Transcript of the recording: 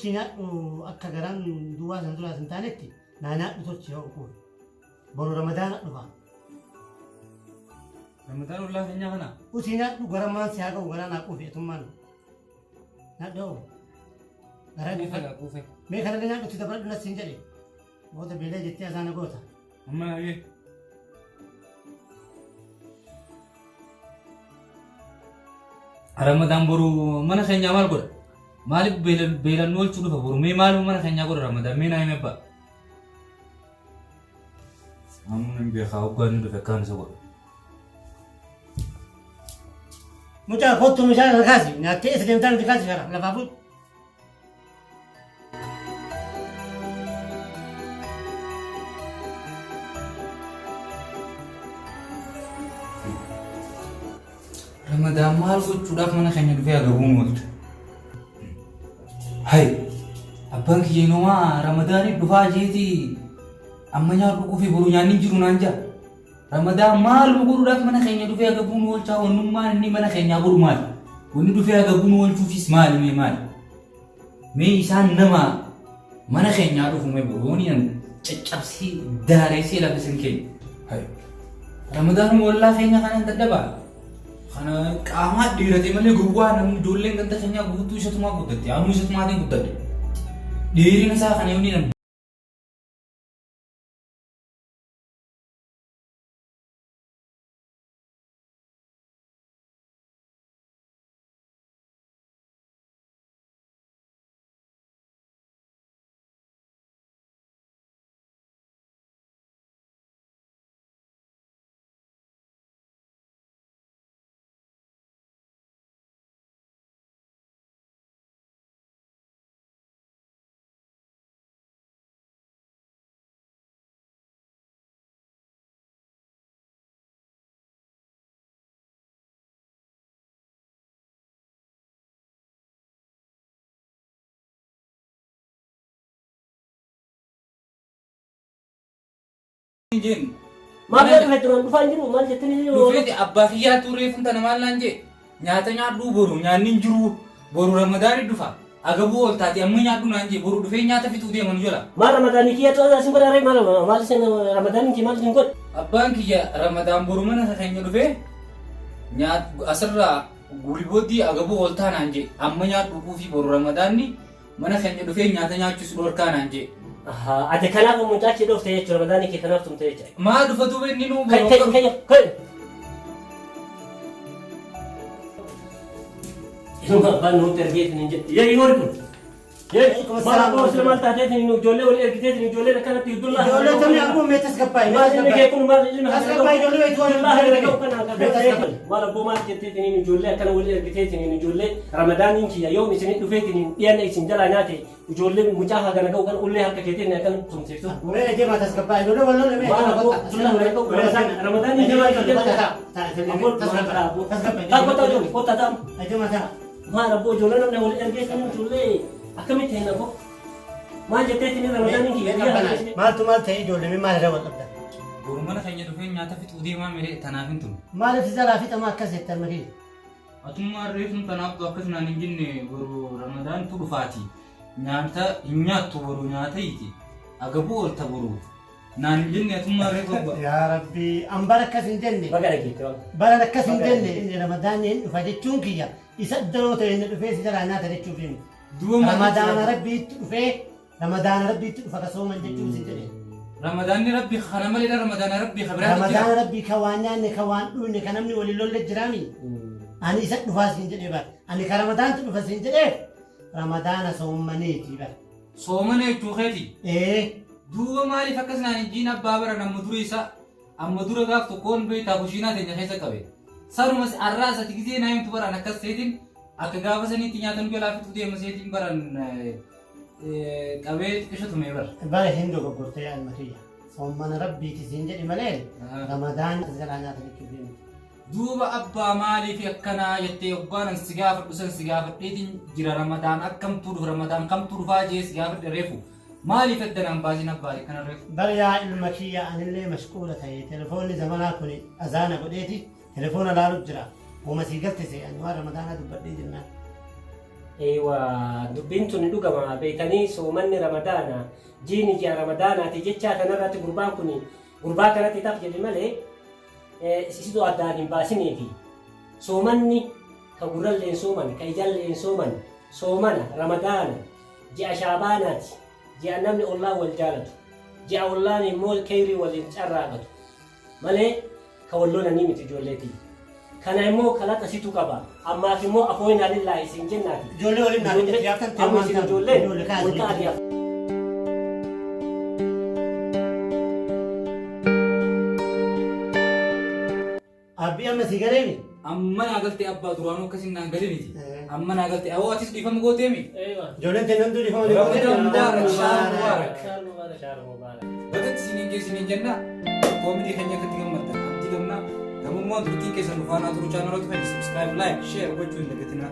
Tolchi nyaadhu akka garaan duwwaa san duraas hin taanetti naa nyaadhu tolchi yoo quufe. Boru Ramadaana dhufa. Ramadaan ollaa keenyaa kana. Usii nyaadhu garamaan si haa ga'u garaa naa quufe atummaan. Nyaadhu hoo. Garaa Quufe gaa quufe. Mee kanallee nyaadhu itti dabaladhu nas siin jedhe. Booda beelee jettee asaana goota. Amma hayyee. Ramadaan boru mana keenyaa maal godha? Maaliif beelan nu oolchuu dhufa boru? Mee maaluma mana keenyaa godha Ramadaan? Mee naa himi abbaa. Amma hin beekaa hoggaa inni dhufe akkaan isa godha. Mucaa kottu meeshaa kana kaasi. Nyaattee eessa deemtaa nuti kaasi kana lafaa fuudhu. Ramadaan maal gochuudhaaf mana keenya dhufee agabuu nu oolcha? Hay! Abbaan kiyya inumaa Ramadaanii dhufaa jeetii amma nyaadhu quufee boru nyaanni hin jiru naan jaa. Ramadaan maaluma godhuudhaaf mana keenya dhufee agabuu nu oolchaa wannummaan inni mana keenyaa godhu maali? Wanni dhufee agabuu nu oolchuufis maali mee maali? Mee isaan nama mana keenyaa dhufu mee boru yooni an caccabsee daareessee lafa isin keenya. Hay. Ramadaanuma ollaa keenya kanaan dadhabaa. Kana qaamaa dhiirate malee gowwaa namni ijoolleen ganda keenyaa guutuu isatumaa guddatte. Anuu isatumaatiin guddadhe. Dheerina isaa kana yooni an Jeen. Maal yoo dhufe duraan dhufaa hin jiru maal jettanii Dhufeeti abbaa kiyyaatu reefun tana maal naan jee nyaata nyaadhuu boru nyaanni hin jiru boru ramadaani dhufa agabuu ol taate amma nyaadhu naan jee boru dhufee nyaata fixuu deema nu jala. Maal ramadaanii kiyya to'ata isin godha ree maal maal isin ramadaanii kiyya maal isin godha. Abbaan kiyya ramadaan boru mana keenya dhufee nyaat asirraa gulbooddii agabuu ol taa naan jee amma nyaadhu quufii boru ramadaanni mana keenya dhufee nyaata nyaachuus dhorkaa naan jee. Ati kanaaf mucaa kee dhoofte jechuudha ramadaanii kee kanaaf tumte jechuudha. Maa dhufa duuba inni nuu Kai kai kai kai. Ilma abbaan nutti ergeetiin hin jedhe. Yee yoori kun. Yee maal abbaa sila maal taateetiin nu ijoollee wal ergiteetiin ijoolleen akkanatti dullaa. Ijoollee tamni akkuma mee tasgabbaa'e. Maal ilmi kee kun maal ilmi Tasgabbaa'e ijoollee wayitu waan Dullaa hanga ga'u kanaan kan ta'e maal abboo maal jetteetiin ijoollee akkana wal ergiteetiin ijoollee ramadaaniin kiyya yoom isin dhufeetiin dhiyanna isin jalaa nyaate ijoollee mucaa hagana ga'u kan ullee harka keetiin akkana tumsiiftu. Mee deemaa tasgabbaa'e ijoollee wal lolle mee Maal abboo dullaa hanga ga'u ramadaaniin kiyya Tasgabbaa'e. Kottaa ijoollee kottaa taa'u. Deemaa ta'a. Maal abboo ijoollee namni wal ergee kan ijoollee akkamitti hin abboo? Maal jetteetiin ramadaaniin kiyya guyyaa kana isin Maaltu maal ta'e ijoollee mee maal irra wal dhabdan? Boru mana keenya dhufee nyaata fixuu deemaa miree tanaaf hin turre. Maaliif si jalaa fixama akkas jettan makii? Atummaan reefun tanaaftu akkas naan hin jenne boru ramadaantu dhufaati. Nyaata hin nyaattu boru nyaata hiiti. Agabuu oolta boru. Naan hin jenne atummaan reefu abba. Yaa Rabbi an bara akkas hin jenne. Baga dhageette waan. Bara akkas hin jenne inni ramadaanni hin dhufa jechuun kiyya isa iddoo ta'e inni dhufee si jalaa nyaata jechuuf himi. Duuba maal Ramadaana jechuudha? Rabbiitti dhufee Ramadaana Rabbiitti dhufa ka sooman jechuuf si jedhe. Ramadaanni rabbi kana malee ramadaana rabbi ka biraatti jira. Ramadaana Rabbii ka waan nyaanne ka waan dhuyne ka namni waliin lolle jiraami. Ani isa dhufaa siin jedhee bara. Ani ka ramadaantu dhufa siin jedheef ramadaana soommaniiti bara. Soomana jechuu keeti. Ee Duuba maaliif akkas naan hin jiin abbaa bara amma dura isaa amma dura gaaf tokkoon beektaa kushiinaa teenya keessa qabe. Sanumas arraas ati gizee naa himtu baraan akkas seetiin akka gaafa saniitti nyaata nu jalaa fixuu deema seetiin baran qabee xiqqisho tumee bara. Bara hin dogoggorte yaa ilma kiyya. Soommana Rabbiiti siin jedhi malee ramadaanni as jalaa nyaata jechuuf miti. Duuba abbaa maaliif akkanaa jettee hoggaanan si gaafadhu san si gaafadheetiin jira ramadaan akkamtuu dhufa ramadaan kamtuu dhufaa jee si gaafadhe reefu maaliif adda naan baasin abbaa akkana reefu. Bar yaa ilma kiyya anillee mashquula ta'e telefoonni zamanaa kun azaana godheeti telefoona laalu jira. Woma sii galte se'e ani waan ramadaanaa dubbadhee jennaan. Eewa, dubbiin tun dhugama beekanii soomanni Ramadaana jiini ji'a Ramadaanaati jechaa kanarratti gurbaan kun gurbaa kanatti taf jedhe malee isitu addaan hin baasiniifi. Soomanni ka gurralleen sooman, ka ijalleen sooman, soomana Ramadaana ji'a Shaabaanaati, ji'a namni ollaa wal jaalatu, ji'a ollaan immoo keyrii waliin carraaqatu malee ka wal lolanii miti ijoolleetii. Kana immoo kalaqa situ qaba. Ammaaf immoo afooyinaa lillaahi isin jennaati. Ijoollee waliin naa fidde yaaftan ta'e Amma waan isin ta'u. ijoolleen Ijoollee kaasee. wal ta'anii. Abbii, amma si galeemi. Amma naa galtee abbaa, duraanuu akkasin naan galee miti. Amma naa galtee awoo, atis dhiifama gooteemi. Ijoolleen teenya hundi dhiifama ni Ramadan goote. Mubarak, Shahr Mubarak. Shahr Mubarak. Bagatti isiniin geessiniin jenna. Koomidii keenya akkatti gammaddan abdii gamnaa. Gamummaan turtiin keessan nu faanaa turu, chaanaloota keenya subscribe, like, share gochuu hin dagatinaa.